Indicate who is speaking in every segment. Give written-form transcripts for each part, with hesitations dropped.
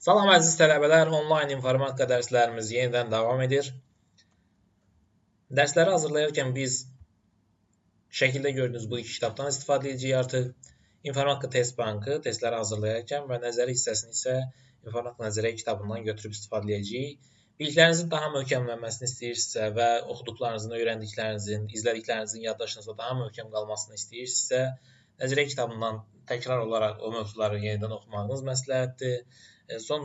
Speaker 1: Salam əziz tələbələr, onlayn informatika dərslərimiz yenidən davam edir. Dərsləri hazırlayarkən biz şəkildə gördüyünüz bu iki kitabdan istifadə edəcəyik artıq. İnformatika test bankı testləri hazırlayarkən və nəzəri hissəsini isə informatika nəzəriyyə kitabından götürüb istifadə edəcəyik. Biliklərinizin daha möhkəmlənməsini istəyirsinizsə və oxuduqlarınızın, öyrəndiklərinizin, izlədiklərinizin yaddaşınızda daha möhkəm qalmasını istəyirsinizsə, nəzəriyyə kitabından təkrar olaraq o mövzuları yenidən oxumağınız məsləhətdir. Son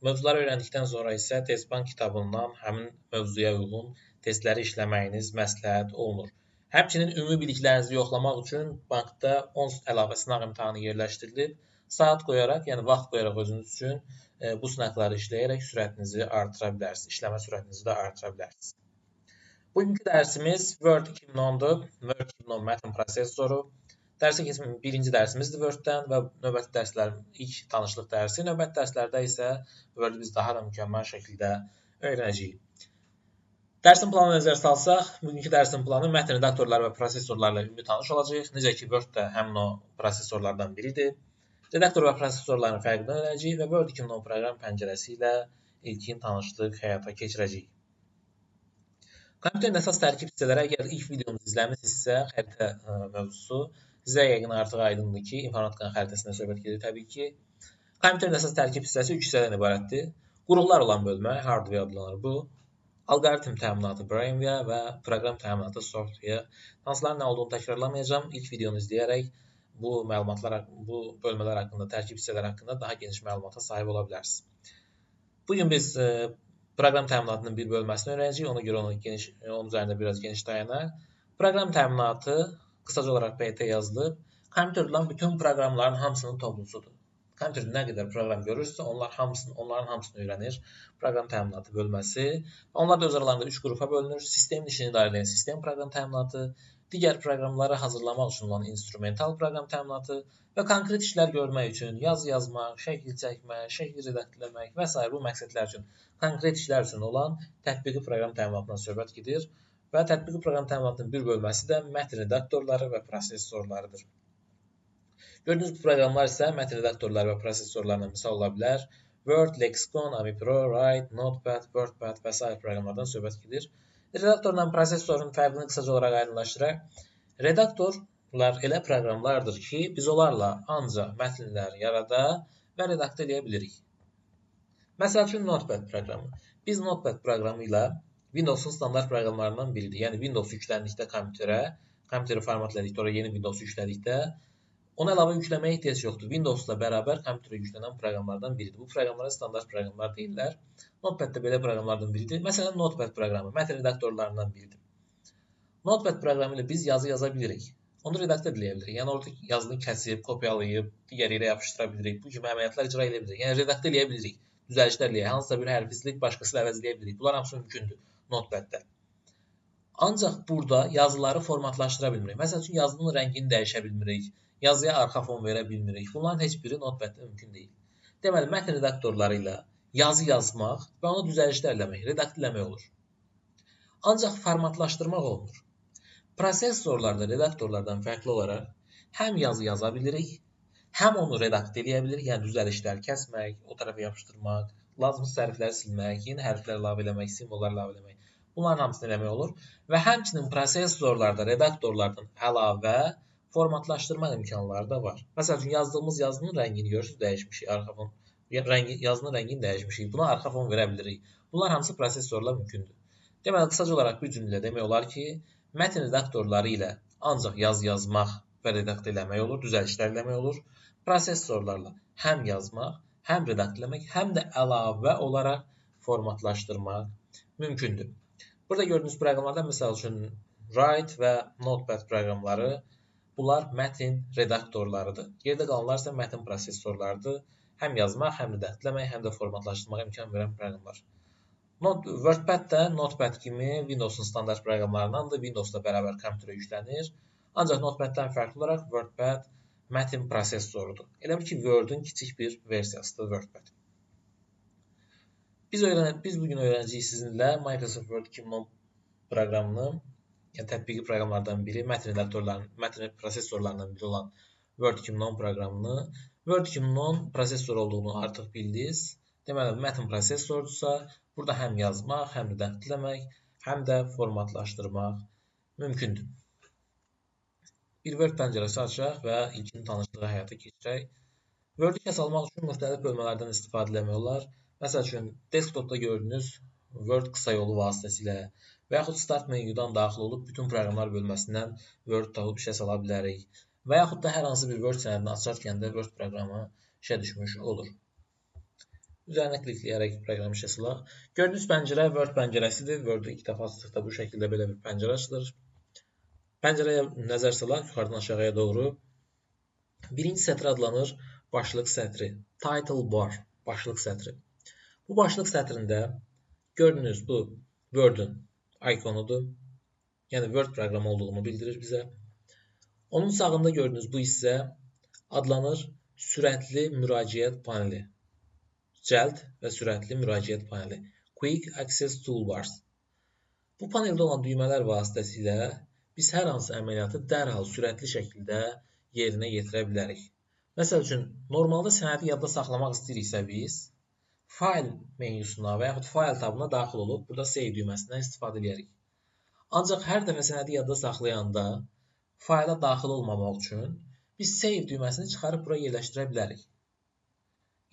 Speaker 1: mövzuları öyrəndikdən sonra isə test bank kitabından həmin mövzuya uyğun testləri işləməyiniz məsləhət olunur. Həmçinin ümumi biliklərinizi yoxlamaq üçün bankda 10 əlavə sınaq imtahanı yerləşdirilib. Saat qoyaraq, yəni vaxt qoyaraq özünüz üçün bu sınaqları işləyərək sürətinizi artıra bilərsiniz, işləmə sürətinizi də artıra bilərsiniz. Bugünkü dərsimiz Word 2010-dur. Word 2010 mətn prosesoru. Dərsə keçmə birinci dərsimizdir Word-dən və növbəti dərslərin ilk tanışlıq dərsi. Növbəti dərslərdə isə Word-ü biz daha da mükəmməl şəkildə öyrənəcəyik. Dərsin planına nəzər salsaq, bugünkü dərsin planı mətn redaktorları və prosesorlarla ümumi tanış olacağıq. Necə ki, Word də həmin o prosesorlardan biridir. Redaktor və prosesorların fərqini öyrənəcəyik və Word 2010 proqram pəncərəsi ilə ilkin tanışlıq həyata keçirəcəyik. Kompüterin əsas tərkib hissələri, əgər ilk videomuzu izləmisinizsə, xəritə mövzusu sizə yəqin artıq aydındır ki, informatikanın xəritəsindən söhbət gedir təbii ki. Kompüterin əsas tərkib hissəsi 3 hissədən ibarətdir. Qurğular olan bölmə, hardware adlanır bu. Alqoritm təminatı brainware və proqram təminatı software. Hansıların nə olduğunu təkrarlamayacağam. İlk videonu izləyərək bu məlumatlar, bu bölmələr haqqında, tərkib hissələri haqqında daha geniş məlumata sahib ola bilərsiniz. Bugün biz proqram təminatının bir bölməsini öyrənəcəyik. Ona görə onun üzərində biraz geniş dayanaq. Proqram təminatı qısaca olaraq PT yazılıb, kompüterdə olan bütün proqramların hamısının toplusudur. Kompüterdə nə qədər proqram görürsə, onların hamısını öyrənir. Proqram təminatı bölməsi. Onlar da öz aralarında 3 qrupa bölünür. Sistemin işini idarə edən sistem proqram təminatı, digər proqramları hazırlamaq üçün olan instrumental proqram təminatı və konkret işlər görmək üçün yazı yazmaq, şəkil çəkmək, şəkil redaktləmək və sair bu məqsədlər üçün, konkret işlər üçün olan tətbiqi proqram təminatından söhbət gedir. Və tətbiqi proqram təminatının bir bölməsi də mətn redaktorları və prosesorlarıdır. Gördüyünüz bu proqramlar isə mətn redaktorları və prosesorlarına misal ola bilər. Word, Lexicon, AmiPro, Write, Notepad, WordPad və sair proqramlardan söhbət gedir. Redaktorla prosesorun fərqini qısaca olaraq aydınlaşdıraq. Redaktorlar elə proqramlardır ki, biz onlarla ancaq mətnlər yarada və redaktə edə bilirik. Məsəl üçün Notepad proqramı. Biz Notepad proqramı ilə Windows'un standart proqramlarından biridir. Yəni Windows yükləndikdə kompüterə, kompüteri formatladıqda, oraya yeni Windows yüklədikdə ona əlavə yükləməyə ehtiyac yoxdur. Windows'la bərabər kompüterə yüklənən proqramlardan biridir. Bu proqramlara standart proqramlar deyirlər. Notepad də belə proqramlardan biridir. Məsələn, Notepad proqramı mətn redaktorlarından biridir. Notepad proqramı ilə biz yazı yaza bilirik. Onu redaktə edə bilirik. Yəni orada yazını kəsib, kopyalayıb, digər yerə yapışdıra bilirik. Bu kimi əməliyyatlar icra edə bilirik. Yəni redaktə eləyə bilirik. Düzəlişlər eləyə, hansısa bir hərfi silib başqası ilə əvəz eləyə bilirik. Bunlar hamısı mümkündür Notepaddə. Ancaq burada yazıları formatlaşdıra bilmirik. Məsəl üçün, yazının rəngini dəyişə bilmirik, yazıya arxa fon verə bilmirik. Bunların heç biri Notepaddə mümkün deyil. Deməli, mətn redaktorları ilə yazı yazmaq və onu düzəlişlər eləmək, redaktə eləmək olur. Ancaq formatlaşdırmaq olmur. Prosesorlarda redaktorlardan fərqli olaraq həm yazı yaza bilirik, həm onu redaktə eləyə bilirik, yəni düzəlişlər kəsmək, o tərəfə yapışdırmaq, lazımsız hərfləri silmək, yeni hərflər əlavə eləmək, simvollar əlavə eləmək. Bunların hamısını eləmək olur və həmçinin prosesorlarda redaktorlardan əlavə formatlaşdırma imkanları da var. Məsəl üçün, yazdığımız yazının rəngini görürsünüz, dəyişmişik. Arxa fon, rəngi, yazının rəngini dəyişmişik. Buna arxa fon verə bilirik. Bunlar hamısı prosesorla mümkündür. Deməli, qısaca olaraq bir cümlə demək olar ki, mətn redaktorları ilə ancaq yazı yazmaq və redaktə eləmək olur, düzəlişlər eləmək olur. Prosesorlarla həm yazmaq, həm redaktə eləmək, həm də əlavə olaraq formatlaşdırmaq mümkündür. Burada gördüyünüz proqramlarda, məsəl üçün, Write və Notepad proqramları, bunlar mətn redaktorlarıdır. Yerdə qalanlar isə mətn prosesorlarıdır. Həm yazmaq, həm redaktələmək, həm də formatlaşdırmağa imkan verən proqramlar. WordPad də Notepad kimi Windows'un standart proqramlarındandır. Windows'la bərabər kompüterə yüklənir. Ancaq Notepad'dan fərqli olaraq WordPad mətn prosesorudur. Elə bil ki, Word-ün kiçik bir versiyasıdır WordPad. Biz bugün öyrənəcəyik sizinlə Microsoft Word 2010 proqramını, yəni tətbiqi proqramlardan biri, mətn redaktorlarının, mətn prosesorlarından biri olan Word 2010 proqramını. Word 2010 prosesor olduğunu artıq bildiniz. Deməli, mətn prosesordursa, burada həm yazmaq, həm də dəxtləmək, həm də formatlaşdırmaq mümkündür. Bir Word pəncərəsi açaq və ilkin tanışlığı həyata keçirək. Word-ü işə salmaq üçün müxtəlif bölmələrdən istifadə eləmək olar. Məsəl üçün, desktopda gördüyünüz Word qısa yolu vasitəsilə və yaxud Start menyudan daxil olub bütün proqramlar bölməsindən Word tapıb işə sala bilərik. Və yaxud da hər hansı bir Word sənədini açarkən də Word proqramı işə düşmüş olur. Üzərinə klikləyərək proqramı işə salaq. Gördüyünüz pəncərə Word pəncərəsidir. Word-ü ilk dəfə açdıqda bu şəkildə belə bir pəncərə açılır. Pəncərəyə nəzər salaq yuxarıdan aşağıya doğru. Birinci sətr adlanır başlıq sətri. Title bar, başlıq sətri. Bu başlıq sətrində gördüyünüz bu Word-ün ikonudur. Yəni Word proqramı olduğunu bildirir bizə. Onun sağında gördüyünüz bu hissə adlanır sürətli müraciət paneli. Cəld və sürətli müraciət paneli. Quick Access Toolbars. Bu paneldə olan düymələr vasitəsilə biz hər hansı əməliyyatı dərhal sürətli şəkildə yerinə yetirə bilərik. Məsəl üçün, normalda sənədi yadda saxlamaq istəyiriksə biz File menyusuna və yaxud File tabına daxil olub burada Save düyməsindən istifadə edərik. Ancaq hər dəfə sənədi yadda saxlayanda fayla daxil olmamaq üçün biz Save düyməsini çıxarıb bura yerləşdirə bilərik.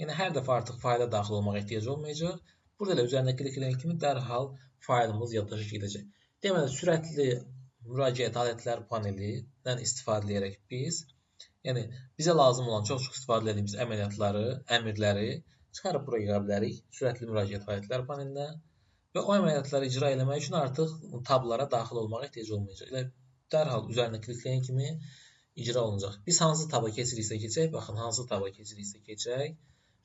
Speaker 1: Yəni, hər dəfə artıq fayla daxil olmağa ehtiyac olmayacaq. Burada elə üzərinə klik edən kimi dərhal faylımız yaddaşa gedəcək. Deməli, sürətli müraciət alətlər panelindən istifadə edərək biz, yəni bizə lazım olan çox-çox istifadə etdiyimiz əməliyyatları, əmrləri çıxarıb bura yığa bilərik sürətli müraciət alətlər panelinə və o əməliyyatları icra eləmək üçün artıq tablara daxil olmağa ehtiyac olmayacaq. Elə dərhal üzərinə klikləyən kimi icra olunacaq. Biz hansı taba keçiriksə keçək, baxın, hansı taba keçiriksə keçək,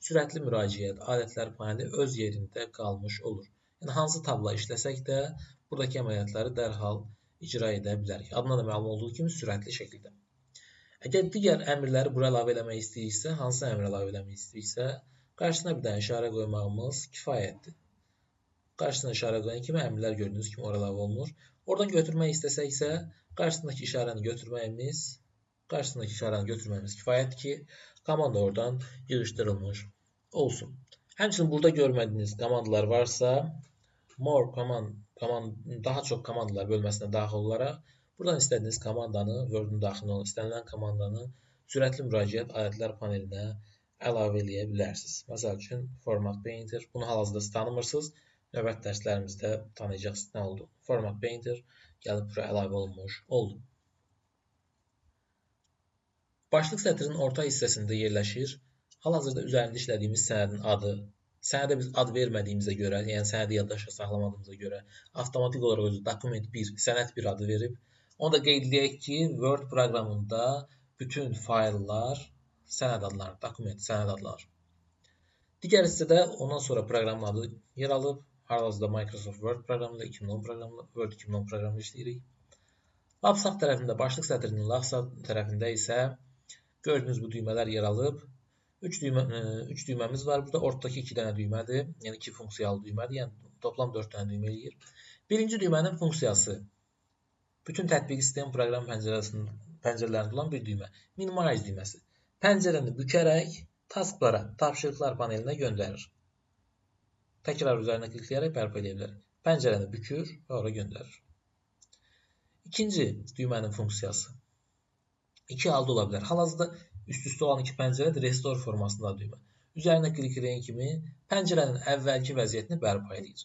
Speaker 1: sürətli müraciət alətlər paneli öz yerində qalmış olur. Yəni, hansı tabla işləsək də buradakı əməliyyatları dərhal icra edə bilərik. Adına da məlum olduğu kimi sürətli şəkildə. Əgər digər əmrləri bura əlavə eləmək istəyiriksə, hansı əmr əlavə eləmək istəyiriksə, qarşısına bir dənə işarə qoymağımız kifayətdir. Qarşısına işarə qoyan kimi əmrlər gördüyünüz kimi ora əlavə olunur. Oradan götürmək istəsək isə qarşısındakı işarəni götürməyimiz kifayətdir ki, komanda oradan yığışdırılmış olsun. Həmçinin burada görmədiyiniz komandalar varsa, more command, daha çox komandalar bölməsinə daxil olaraq buradan istədiyiniz komandanı, Word-ün daxilində olan istənilən komandanı sürətli müraciət alətlər panelinə əlavə eləyə bilərsiniz. Məsəl üçün, Format Painter, bunu hal-hazırda siz tanımırsınız. Növbəti dərslərimizdə tanıyacaqsınız nə oldu. Format Painter gəlib bura əlavə olunmuş oldu. Başlıq sətrinin orta hissəsində yerləşir. Hal-hazırda üzərində işlədiyimiz sənədin adı. Sənədə biz ad vermədiyimizə görə, yəni sənədi yaddaşa saxlamadığımıza görə avtomatik olaraq özü dokument 1, sənəd 1 adı verib. Onu da qeyd edək ki, Word proqramında bütün fayllar sənəd adlanır, dokument, sənəd adlanır. Digər hissədə ondan sonra proqramın adı yer alıb. Hal-hazırda Microsoft Word proqramında 2010 proqramında, Word 2010 proqramında işləyirik. Lap sağ tərəfində, başlıq sətrinin lap sağ tərəfində isə gördüyünüz bu düymələr yer alıb. 3 düyməmiz var. Burada ortadakı 2 dənə düymədir. Yəni 2 funksiyalı düymədir. Yəni toplam 4 dənə düymə eləyir. Birinci düymənin funksiyası bütün tətbiqi sistem proqram pəncərələrində olan bir düymə. Minimize düyməsi. Pəncərəni bükərək tasklara, tapşırıqlar panelinə göndərir. Təkrar üzərinə klikləyərək bərpa edə bilərik. Pəncərəni bükür və ora göndərir. İkinci düymənin funksiyası iki halda ola bilər. Hal-hazırda üst-üstə olan iki pəncərədir, restore formasında düymə. Üzərinə klik edən kimi pəncərənin əvvəlki vəziyyətini bərpa edir.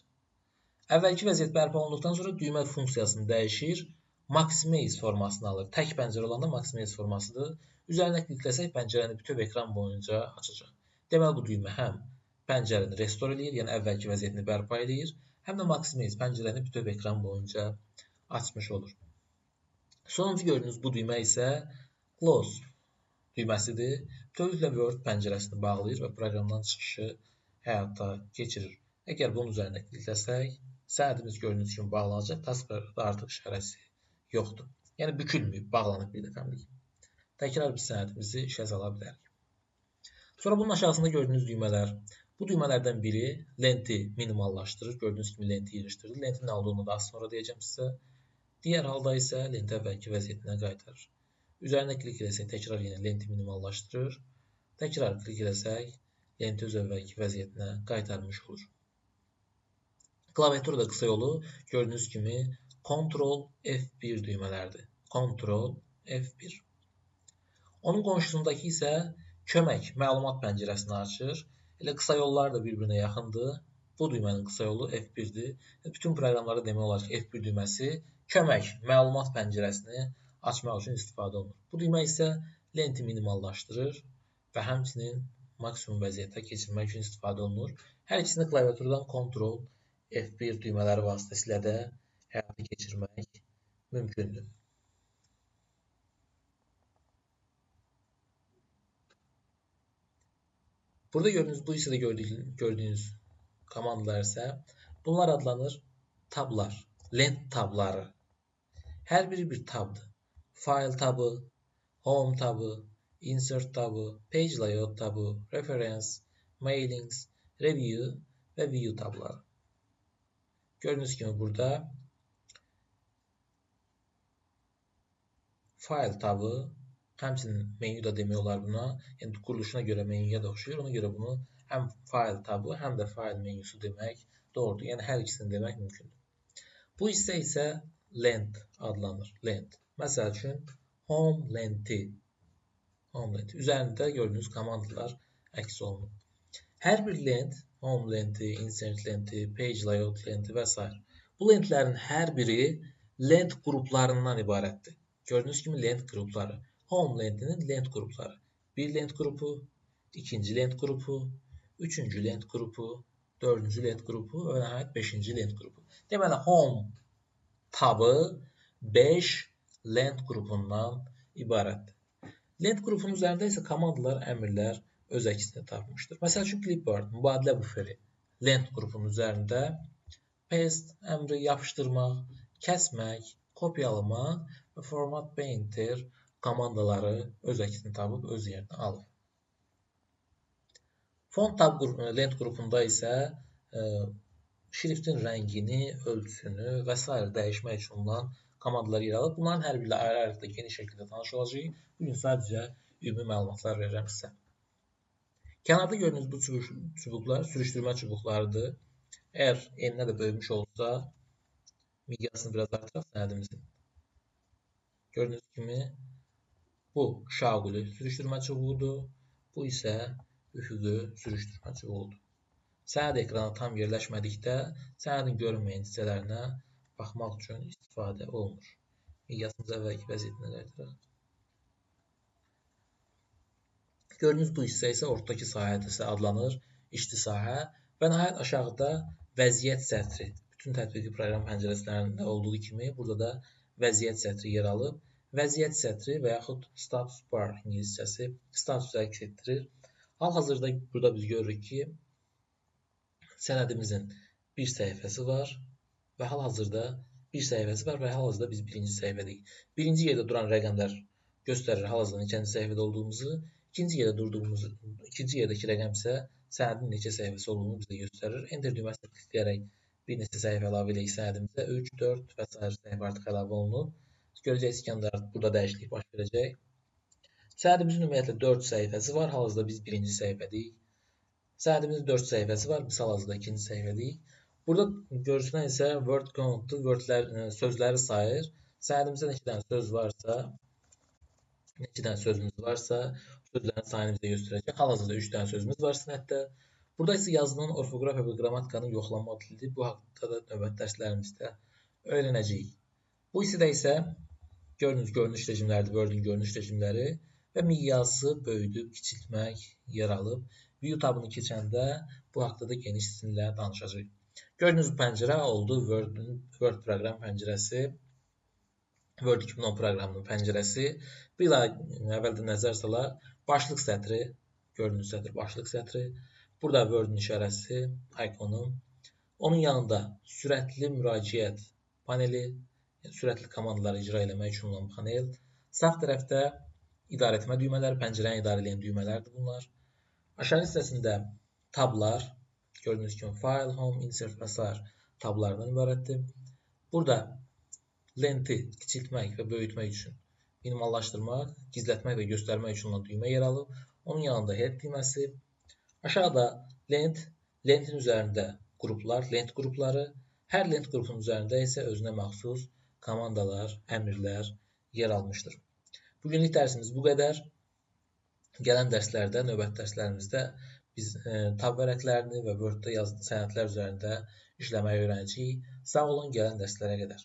Speaker 1: Əvvəlki vəziyyət bərpa olunduqdan sonra düymə funksiyasını dəyişir, maximize formasını alır. Tək pəncərə olanda maximize formasıdır. Üzərinə klikləsək pəncərəni bütöv ekran boyunca açacaq. Deməli, bu düymə həm pəncərəni restore eləyir, yəni əvvəlki vəziyyətini bərpa eləyir, həm də maximize pəncərəni bütöv ekran boyunca açmış olur. Sonuncu gördüyünüz bu düymə isə close düyməsidir. Bütövlüklə Word pəncərəsini bağlayır və proqramdan çıxışı həyata keçirir. Əgər bunun üzərinə klikləsək, sənədimiz gördüyünüz kimi bağlanacaq. Tasklarda artıq işarəsi yoxdur. Yəni bükülməyib, bağlanıb bir dəfəmlik. Təkrar biz sənədimizi işə sala bilərik. Sonra bunun aşağısında gördüyünüz düymələr. Bu düymələrdən biri lenti minimallaşdırır. Gördüyünüz kimi lenti yığışdırır. Lentin nə olduğunu daha sonra deyəcəm sizə. Digər halda isə lenti əvvəlki vəziyyətinə qaytarır. Üzərinə klik eləsək təkrar yenə lenti minimallaşdırır. Təkrar klik eləsək lenti öz əvvəlki vəziyyətinə qaytarmış olur. Klaviaturada qısa yolu gördüyünüz kimi Ctrl F1 düymələrdir. Ctrl F1. Onun qonşusundakı isə kömək məlumat pəncərəsini açır. Elə qısa yollar da bir-birinə yaxındır. Bu düymənin qısa yolu F1-dir. Bütün proqramlarda demək olar ki, F1 düyməsi kömək məlumat pəncərəsini açmaq üçün istifadə olunur. Bu düymə isə lenti minimallaşdırır və həmçinin maksimum vəziyyətə keçirmək üçün istifadə olunur. Hər ikisini klaviaturdan Ctrl F1 düymələri vasitəsilə də həyata keçirmək mümkündür. Burada gördüyünüz, bu hissədə gördüyünüz komandalar isə bunlar adlanır tablar, lent tabları. Hər biri bir tabdır. File tabı, Home tabı, Insert tabı, Page Layout tabı, Reference, Mailings, Review və View tabları. Gördüyünüz kimi burada File tabı, həmçinin menyu da demək olar buna, yəni quruluşuna görə menyuya da oxşayır. Ona görə bunu həm File tabı, həm də File menyusu demək doğrudur. Yəni hər ikisini demək mümkündür. Bu hissə isə lent adlanır. Lent. Məsəl üçün Home lenti. Home lenti. Üzərində gördüyünüz komandalar əks olunub. Hər bir lent, Home lenti, Insert lenti, Page Layout lenti və s. Bu lentlərin hər biri lent qruplarından ibarətdir. Gördüyünüz kimi lent qrupları. Home lentinin lent qrupları. Bir lent qrupu, ikinci lent qrupu, üçüncü lent qrupu, dördüncü lent qrupu və nəhayət beşinci lent qrupu. Deməli, Home tabı 5 lent qrupundan ibarətdir. Lent qrupunun üzərində isə komandalar, əmrlər öz əksini tapmışdır. Məsəl üçün, clipboard, mübadilə buferi lent qrupunun üzərində paste əmri yapışdırmaq, kəsmək, kopyalamaq və format painter komandaları öz əksini tapıb öz yerini alır. Font tab lent qrupunda isə şriftin rəngini, ölçüsünü və s. dəyişmək üçün olan komandalar yer alır. Bunların hər biri ilə ayrı-ayrılıqda geniş şəkildə tanış olacağıq. Bugün sadəcə ümumi məlumatlar verirəm sizə. Kənarda gördüyünüz bu çubuqlar sürüşdürmə çubuqlarıdır. Əgər eninə də böyümüş olsa, miqyasını biraz artıraq sənədimizin. Gördüyünüz kimi bu şaquli sürüşdürmə çubuğudur. Bu isə üfüqü sürüşdürmə çubuğudur. Sənəd ekrana tam yerləşmədikdə sənədin görünməyən hissələrinə baxmaq üçün istifadə olunur. Miqyasımızı əvvəlki vəziyyətinə qaytaraq. Gördüyünüz bu hissə isə ortadakı sahə isə adlanır, işçi sahə və nəhayət aşağıda vəziyyət sətri. Bütün tətbiqi proqram pəncərələrində olduğu kimi burada da vəziyyət sətri yer alıb. Vəziyyət sətri və yaxud status bar ingiliscəsi statusu əks etdirir. Hal-hazırda burada biz görürük ki, sənədimizin bir səhifəsi var və hal-hazırda bir səhifəsi var və hal-hazırda biz birinci səhifədəyik. Birinci yerdə duran rəqəmlər göstərir hal-hazırda neçənci səhifədə olduğumuzu. İkinci yerdə durduğumuz, ikinci yerdəki rəqəm isə sənədin neçə səhifəsi olduğunu bizə göstərir. Enter düyməsinə tıklayaraq bir neçə səhifə əlavə eləyik sənədimizə. 3, 4 və sair səhifə artıq əlavə olunub. Görəcəksiniz ki, burada dəyişiklik baş verəcək. Sənədimizin ümumiyyətlə 4 səhifəsi var. Hal-hazırda biz birinci səhifədəyik. Sənədimizin 4 səhifəsi var. Biz hal-hazırda ikinci səhifədəyik. Burada görünən isə word count-dur. Wordlər, sözləri sayır. Sənədimizdə neçə dənə söz varsa, neçə dənə sözümüz varsa, sözlərin sayını bizə göstərəcək. Hal-hazırda 3 dənə sözümüz var sənəddə. Burada isə yazının orfoqrafiya və qrammatikanın yoxlanma dilidir. Bu haqda da növbəti dərslərimizdə öyrənəcəyik. Bu hissədə isə gördüyünüz görünüş rejimləridir, Word-ün görünüş rejimləri və miqyası böyüdüb kiçiltmək yer alıb. View tabını keçəndə bu haqda da geniş sizinlə danışacağıq. Gördüyünüz pəncərə oldu Word proqram pəncərəsi. Word 2010 proqramının pəncərəsi. Bir daha əvvəldə nəzər salaq. Başlıq sətri, gördüyünüz sətr başlıq sətri. Burada Word-ün işarəsi, ikonu. Onun yanında sürətli müraciət paneli, yəni sürətli komandaları icra eləmək üçün olan panel. Sağ tərəfdə idarə etmə düymələri, pəncərəni idarə edən düymələrdir bunlar. Aşağı hissəsində tablar, gördüyünüz kimi File, Home, Insert və sair tablardan ibarətdir. Burada lenti kiçiltmək və böyütmək üçün minimallaşdırmaq, gizlətmək və göstərmək üçün olan düymə yer alıb. Onun yanında Help düyməsi. Aşağıda lent, lentin üzərində qruplar, lent qrupları, hər lent qrupunun üzərində isə özünə məxsus komandalar, əmrlər yer almışdır. Bugünlük dərsimiz bu qədər. Gələn dərslərdə, növbəti dərslərimizdə biz tab vərəqlərini və Word-də yazılı sənədlər üzərində işləməyi öyrənəcəyik. Sağ olun, gələn dərslərə qədər.